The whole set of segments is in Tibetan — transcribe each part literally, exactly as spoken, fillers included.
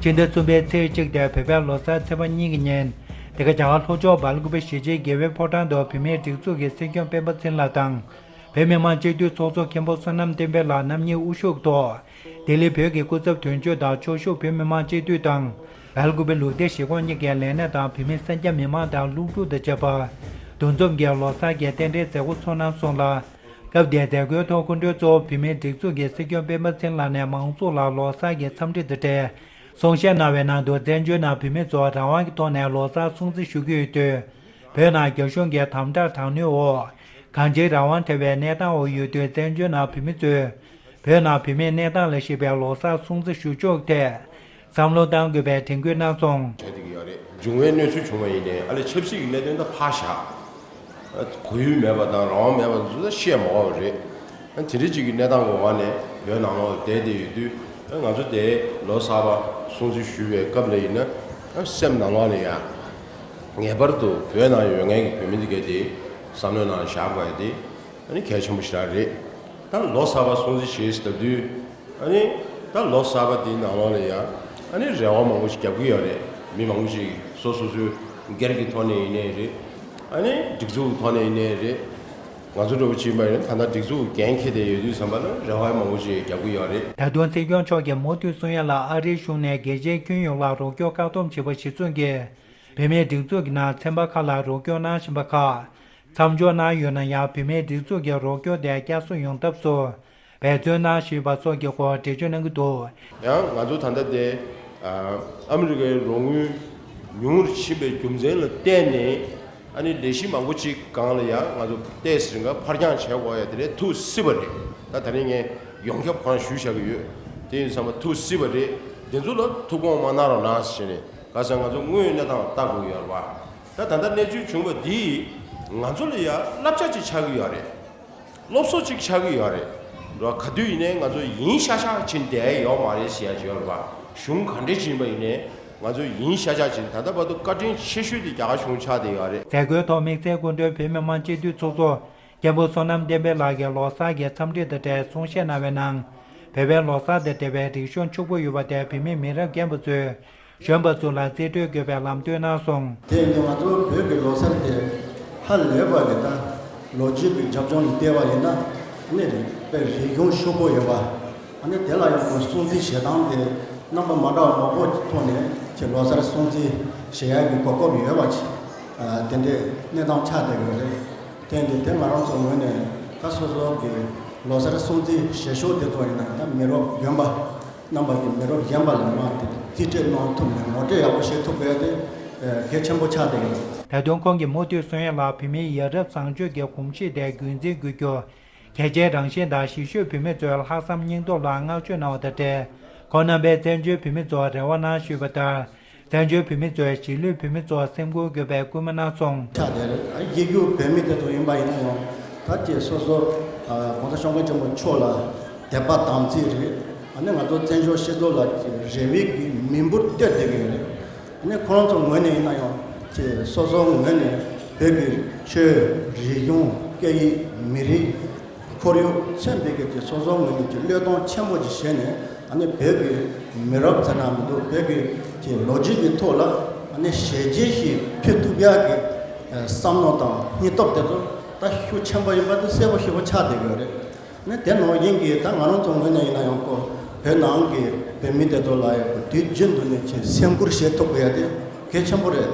ཕྱི་ཟླ་གསུམ་པའི་ཚེས་གཅིག་སྟེ་བོད་པའི་ལོ་གསར་ཚེས་པ་གཉིས་ཀྱི་ཉིན། འདི་ག་རྒྱ་གར་ལྷོ་ཕྱོགས་སྦེལ་ཀོབ་གཞིས་བྱེས་དགེ་འོས་ཕོ་བྲང་དུ་བོད་མིའི་སྒྲིག་འཛུགས་ཀྱི་སྲིད་སྐྱོང་སྤེན་པ་ཚེ་རིང་ལགས་དང་། བོད་མི་མང་སྤྱི་འཐུས་ཚོགས་གཙོ་མཁན་པོ་བསོད་ནམས་བསྟན་འཕེལ་ལགས་རྣམ་གཉིས་དབུ་བཞུགས་ཐོག་ལྡི་ལི་བོད་ཀྱི་སྐུ་ཚབ་དོན་གཅོད་དང་ཕྱོགས་བཞུགས་བོད་མི་མང་སྤྱི་འཐུས་དང་། སྦེལ་ཀོབ་ལུགས་བདེ་གཞིས་ཁོངས་གཉིས་ཀྱི་ལས་སྣེ་དང་བོད་མི་གསར་སྐྱེས་མི་མང་དང་སློབ་ཕྲུག་དང་བཅས་པ་འདུ་འཛོམས་ཀྱིས་ལོ་གསར་གྱི་རྟེན་འབྲེལ་མཛད་སྒོ་ཚོགས་གནང་སོང་ལ། སྐབས་དེའི་མཛད་སྒོའི་ཐོག་སྐུ་མགྲོན་གཙོ་བོ་བོད་མིའི་སྒྲིག་འཛུགས་ཀྱི་སྲིད་སྐྱོང་སྤེན་པ་ཚེ་རིང་ལགས་ནས་མང་ཚོགས་ལ་ལོ་གསར་གྱི་འཚམས་འདྲི་དང་འབྲེལ་གསུང་བཤད་གནང་བའི་ནང་དུ། བཙན་བྱོལ་ནང་བོད་མི་ཚོ་རང་དབང་གི་ཐོག་ནས་ལོ་གསར་སྲུང་བརྩི་ཞུ་གི་ཡོད་དུས། བོད་ནང་རྒྱ་གཞུང་གིས་དམ་དྲག་དྲག་གནོན་འོག་གང་ཅིའི་རང་དབང་བྲལ་བའི་གནས་སྟངས་འོག་ཡོད་དུས། བཙན་བྱོལ་ནང་བོད་མི་ཚོས་བོད་ནང་བོད་མིའི་གནས་སྟངས་ལ་གཞིགས་པའི་ལོ་གསར་སྲུང་བརྩི་ཞུ་ཕྱོགས་ཐད་བསམ་བློ་གཏང་དགོས་པའི་དྲན་སྐུལ་གནང་སོང་། བྱས་བསྡད་ཀྱི་ཡོད་རེད། འབྱུང་བའི་གནོད་འཚེ་བྱུང་བ་ཡིན་ནའི་ཨ་ལས་ཆབ་སྲིད་ཀྱི་གནད་དོན་ད་ཕར་བཞག་གོ་ཡུལ་མེད་པ་དང་རང་དབང་མེད་པ་ཚོ་ད་བཤད་མ་དགོས་པ་རེད། དེ་འདྲ་ཅིག་གི་གནས་སྟངས་ཀྱི་འོག་ནས་བོད་ནང་ལོགས་བསྡད་བསྡད་ཡོད་དུས། ང་ཚོ་དེ་ལོ་གསར་པ་སྲུང་བརྩི་ཞུ་བའི་སྐབས་ལ་ཡིན་ན། སེམས་ནང་ལོགས་ནས་ཡང་ངེས་པར་དུ་བོད་ནང་ཡོད་མཁན་གྱི་བོད་མི་འདི་གས་དེ་བསམ་བློའི་ནང་བཞག་དགོས་ཡ་དེ་ཨ་ནི་གལ་ཆེན་པོ་ཞེ་དྲག་རེད། ད་ལོ་གསར་པ་སྲུང་བརྩི་བྱེད་ཟེར་དུས། ཨ་ནི་ད་ལོ་གསར་པ་དེའི་ནང་ལོགས་ལ་ཡང་ཨ་ནི་རེ་བ་མང་པོ་ཞིག་རྒྱབ་ཀྱི་ཡོད་རེད། མི་མང་པོ་ཞིག་སོ་སོ་སོའི་སྒེར་གྱི་ཐོག་ནས་ཡིན་ནའི་རེད། ཨ་ནི་སྒྲིག་འཛུགས་ཀྱི་ཐོག་ནས་ཡིན་ནའི་རེད། ང་ཚོ་འདྲ་བོ་ཅིག་ཡིན་པ་ཡིན་ན་ད་ལྟ་སྒྲིག་འཛུགས་ཀྱི་འགན་འཁྱེར་བསྡད་ཡོད་དུས་ཙམ་པ་ལ་རེ་བ་མང་པོ་ཞིག་རྒྱབ་ཀྱི་ཡོད་རེད། ད་དུང་སྲིད་སྐྱོང་མཆོག་གིས་མུ་མཐུད་གསུང་ཡ་ལ། ཨ་རིའི་གཞུང་ནས་རྒྱལ་སྤྱིའི་ཁྱོན་ཡོངས་ལ་རོགས་སྐྱོར་བཀག་སྡོམ་བྱས་པ་གཞིར་བཟུང་གིས། བོད་མིའི་སྒྲིག་འཛུགས་ཀྱི་ནང་ཚན་པ་ཁག་ལ་རོགས་སྐྱོར་གནང་བཞིན་པ་ཁག་མཚམས་འཇོག་གནང་ཡོད་ན་ཡང་། བོད་མིའི་སྒྲིག་འཛུགས་ཀྱི་རོགས་སྐྱོར་དེ་བསྐྱར་གསོ་ཡོང་ཐབས་སུ་འབད་བརྩོན་གནང་བཞིན་པ་སོགས་ཀྱི་སྐོར་འགྲེལ་བརྗོད་གནང་གི་འདུག། ཡང་ང་ཚོ་ད་ལྟ་དེ་ཨ་ཨ་མི་རི་ཀའི་རོགས་དངུལ་ཉུང་རུ་ཕྱིན་པའི་རྒྱུ་མཚན་ལ་བརྟེན་ནས། ཨ་ནི་ལས་གཞི་མང་པོ་ཅིག་སྒང་ལ་ཡང་ང་ཚོ་ཏོག་ཙམ་འགའ་ཕར་འགྱངས་བྱེད་དགོས་ཡ་དེ་རེད། ཐུགས་སྲིད་པ་རེད། ད་ད་རིང་ངས་ཡོངས་ཁྱབ་ཁོ་རང་ཞུས་བཞག་གི་ཡོད། དེ་ཡིན་ཙང་ཐུགས་སྲིད་པ་རེད། དེ་ཚོ་ལ་ཐུགས་དགོངས་མ་གནང་རོགས་གནང་ཟེར་ནས། ག་ཟེར་ང་ཚོ་དངོས་ཡོད་གནས་སྟངས་ལ་ལྟ་དགོས་ཀྱི་ཡོད་རེད་པ། ད་ད་ལྟ་གནས་ཚུལ་བྱུང་བ་འདིས་ང་ཚོ་ལ་ཡང་བསླབ་བྱ་ཅིག་ཆགས་ཀྱི་ཡོད་རེད། སློབ་གསོ་ཅིག་ཆགས་ཀྱི་ཡོད་རེད། རོ་ག་དུས་ཡིན་ནའི་ང་ཚོ་ཡིན་ཤག་ཤག་བྱས་བསྡད་ཡོད་མ་རེད་ཟེར་ཡ་ཅིག་ཡོད་རེད་པ། གཞུང་ག་འདྲ་ཅིག་ཡིན་པ་ཡིན་ནའི་ང་ཚོ་ཡིན་ཤག་ཤག་བྱས། ད་ལྟ་བར་དུ་བཀའ་དྲིན་ཆེ་ཤོས་དེ་རྒྱ་གར་གཞུང་ཆགས་བསྡད་ཡོད་རེད། མཛད་སྒོའི་ཐོག་དམིགས་བསལ་སྐུ་མགྲོན་བོད་མི་མང་སྤྱི་འཐུས་ཚོགས་གཙོ་མཁན་པོ་བསོད་ནམས་བསྟན་འཕེལ་ལགས་ཀྱིས་ལོ་གསར་གྱི་འཚམས་འདྲི་དང་འབྲེལ་གསུང་བཤད་གནང་བའི་ནང་། བོད་པའི་ལོ་གསར་དང་འབྲེལ་བའི་རིག་གཞུང་ཕྱུག་པོ་ཡོད་པ་དེ་བོད་མི་མི་རབས་རྒན་པ་ཚོས་གཞོན་པ་ཚོ་ལ་རྩིས་སྤྲོད་དགོས་པའི་ལམ་སྟོན་གནང་སོང་། དེ་ཡིན་དུས་ང་ཚོ་བོད་ཀྱི་ལོ་གསར་དེ་ཧ་ལས་པ་གི། ད་ལོ་རྒྱུས་ཀྱི་རྒྱབ་ལྗོངས་ལ་བལྟས་པ་ཡིན་ན། ཨ་ནི་དཔེ་རིག་གཞུང་ཕྱུག་པོ་ཡོད་པ། ཨ་ནི་དེ་ལ་ཡང་སྲུང་བརྩི་བྱེད་སྟངས་དེ་རྣམ་པ་མ་འདྲ་བ་མང་པོ་ཐོག་ནས་ཀྱི་ལོ་གསར་སྲུང་བརྩི་བྱེད་ཡག་གི་གོ་སྐབས་ཡོད་པ་ཅིག། ཨ་དེ་འདྲའི་གནས་སྟངས་ཆགས་བསྡད་ཡོད་རེད། དེ་འདི་དེ་ང་རང་ཚོ་ངོས་ནས་ད་སོ་སོ་གི་ལོ་གསར་སྲུང་བརྩི་བྱེད་ཕྱོགས་དེ་ཚོ་ཡིན་ན། ད་མི་རབས་རྒན་པ་རྣམ་པ་གི་མི་རབས་གཞན་པ་ལ་མ་དེ་རྩིས་སྤྲོད་གནང་ཐུབ་ནས་ངོ་སྤྲོད་ཡག་པོ་བྱེད་ཐུབ་དགོས་ཏེ་གལ་ཆེན་པོ་ཆགས་བསྡད་ཡོད། ད་དུང་ཁོང་གིས་མུ་མཐུད་གསུང་ཡ་ལ། བོད་མིའི་ཡ་རབས་བཟང་སྤྱོད་ཀྱི་གོམས་གཤིས་དེ་རྒྱུན་འཛིན་དགོས་རྒྱུ། གལ་ཆེའི་རང་བཞིན་དང་། གཞིས་བཞུགས་བོད་མི་ཚོའི་ལྷག་བསམ་སྙིང་སྟོབས་ལ་བསྔགས་བརྗོད་གནང་བ་དང་འབྲེལ། ཁོང་རྣམ་པས་བཙན་བྱོལ་བོད་མི་ཚོར་རེ་བ་གནང་ཞུས་པ་ལྟར། བཙན་བྱོལ་བོད་མི་ཚོས་གཞིས་ལུས་བོད་མི་ཚོར་སེམས་ཁུར་དགོས་པའི་སྐུལ་མ་གནང་སོང་། ཆགས་བསྡད་རེད། གཞིས་བཞུགས་བོད་མི་དེ་ཚོ་ཡིན་པ་ཡིན་ན་ཡང་། ད་ཅིག་སོ་སོ་༸གོང་ས་༸སྐྱབས་མགོན་ཆེན་པོ་མཆོག་ལ་དད་པ་དམ་ཚིག་རེད། ཨ་ནི་ང་ཚོ་བཙན་བྱོལ་སྤྱི་ཚོགས་ལ་ཅིག་རེ་བའི་གི་མི་འབོར་བཏོད་བསྡད་ཀྱི་ཡོད་རེད། ཨ་ནི་ཁོ་རང་ཚོ་ངོས་ནས་ཡིན་ན་ཡང་། ཅིག་སོ་སོ་ངོས་ནས་བོད་ཀྱི་ཆོས། རིག་གཞུང་། སྐད་ཡིག། མི་རིགས། ཁོར་ཡུག་མཚོན་པའི་གི་ཅིག་སོ་སོ་ངོས་ནས་ཅིག་བློས་གཏོང་ཆེན་པོ་ཅིག་བྱས་ནས། ཨ་ནི་བོད་ཀྱི་མི་རབས་ཟེར་ན་མི་འདུག། བོད་ཀྱི་ཅིག་ལོ་རྒྱུས་ཀྱི་ཐོག་ལ་ཨ་ནི་ཞལ་འགྱེད་ཞིག་ཕུལ་ཐུབ་ཡག་གི་བསམ་བློ་དང་སྙིང་སྟོབས་དེ་ཚོ་ད་ཤུགས་ཆེན་པོ་ཡིན་པ་དེ་གསལ་པོ་ཞེ་པོ་ཆགས་བསྡད་ཡོད་རེད། ཨ་ནི་དེ་ནང་བཞིན་གྱི་ད་ང་རང་ཚོ་ངོས་ནས་ཡིན་ན་ཡང་། ཁོ་བོད་ནང་གི་བོད་མི་དེ་ཚོ་ལ་ཡང་ཁོ་དུས་རྒྱུན་དུ་ནས་ཅིག་སེམས་ཁུར་བྱེད་ཐུབ་དགོས་ཡ་དེ་གལ་ཆེན་པོ་རེད།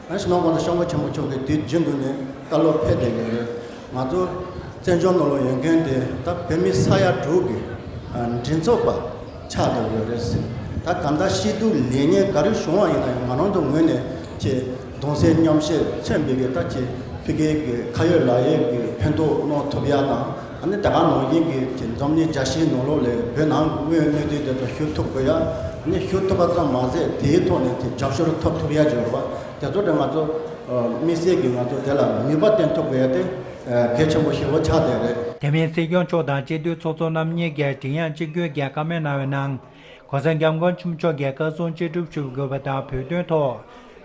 ཨ་ནི་སྤྱི་ནོར་༸གོང་ས་༸སྐྱབས་མགོན་ཆེན་པོ་མཆོག་གིས་དུས་རྒྱུན་དུ་ནས་བཀའ་སློབ་ཕེབས་བསྡད་ཡོད་རེད། ང་ཚོ་བཙན་བྱོལ་ནང་ལ་ཡོད་མཁན་དེ་ད་བོད་མི་ས་ཡ་དྲུག་གི་ཨ་མགྲིན་ཚབ་པ་ཆགས་བསྡད་ཡོད་རེད། ད་གང་ལྟར་སྐྱིད་སྡུག་ལེགས་ཉེས་ག་རེ་བྱུང་བ་ཡིན་ན་ཡང་། ང་རང་ཚོ་ངོས་ནས་ཅིག་གདུང་སེམས་མཉམ་བསྐྱེད་མཚོན་པའི་གི་ད་ཅིག་ཕ་གི་གི་ཁ་ཡོད་ལག་ཡོད་ཀྱི་ཕན་ཐོགས་གནང་ཐུབ་ཡ་དང་། ཨ་ནི་དེ་ག་ནང་བཞིན་གྱི་ཅིག་འཛམ་གླིང་རྒྱལ་སྤྱིའི་ནང་ལོགས་ལ་བོད་ནང་གི་དངོས་ཡོད་གནས་ཚུལ་དེ་ཚོ་ཞུ་ཐུབ་དགོས་ཡ། ཨ་ནི་ཞུ་ཐུབ་པ་ཙམ་མ་ཟད། དེའི་ཐོག་ནས་ཅིག་རྒྱབ་སྐྱོར་ཐོབ་ཐུབ་ཡ་ཅིག་ཡོད་པ་དེ་ཚོ་དེ་ང་ཚོ་དམིགས་བསལ་གྱིས་ང་ཚོ་དེ་ལ་ནུས་པ་བཏོན་ཐུབ་དགོས་ཡ་དེ་གལ་ཆེན་པོ་ཞེ་པོ་ཆགས་བསྡད་རེད། དེ་མིན་སྲིད་སྐྱོང་མཆོག་དང་སྤྱི་འཐུས་ཚོགས་གཙོ་རྣམ་གཉིས་ཀྱིས་མགྲིན་དབྱངས་གཅིག་གྱུར་གྱིས་བཀའ་མོལ་གནང་བའི་ནང་། ༸གོང་ས་༸སྐྱབས་མགོན་ཆེན་པོ་མཆོག་གིས་བཀའ་གསུང་ཅི་སྒྲུབ་ཞུ་དགོས་པ་དང་། བོད་དོན་ཐོག་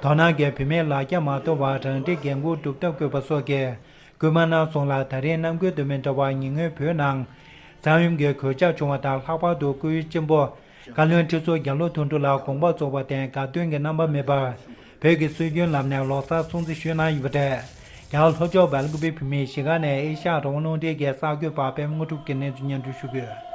དོ་སྣང་གིས་བོད་མིའི་ལ་རྒྱ་མ་གཏོང་བར་རང་འཁྲིའི་འགན་འཁུར་སྒྲུབ་ཐབས་དགོས་པ་སོགས་ཀྱི་སྐུལ་མ་གནང་སོང་ལ། ད་རེས་ནམ་རྒྱུན་དང་མི་འདྲ་བར་ཉེ་སྔོན་བོད་ནང་ས་ཡོམ་གྱི་གོད་ཆག་བྱུང་བ་དང་། ལྷག་པར་དུ་སྐུའི་གཅེན་པོ་ བཀའ་བློན་ཁྲི་ཟུར་རྒྱ་ལོ་དོན་གྲུབ་ལགས་དགོངས་པ་རྫོགས་པར་བརྟེན་དགའ་སྟོན་གྱི་རྣམ་པ་མེད་པར། བོད་ཀྱི་སྲོལ་རྒྱུན་ལམ་ནས་ལོ་གསར་སྲུང་བརྩི་ཞུས་གནང་ཡོད་པ་རེད། རྒྱ་གར་ལྷོ་ཕྱོགས་སྦེལ་ཀོབ་བོད་མིའི་གཞིས་ཀ་ནས་ཨེ་ཤ་ཡ་རང་དབང་རླུང་འཕྲིན་གྱི་གསར་འགོད་པ་པད་མ་དངོས་གྲུབ་ཀྱིས་གནས་ཚུལ་སྙན་སྒྲོན་ཞུ་གི་ཡོད།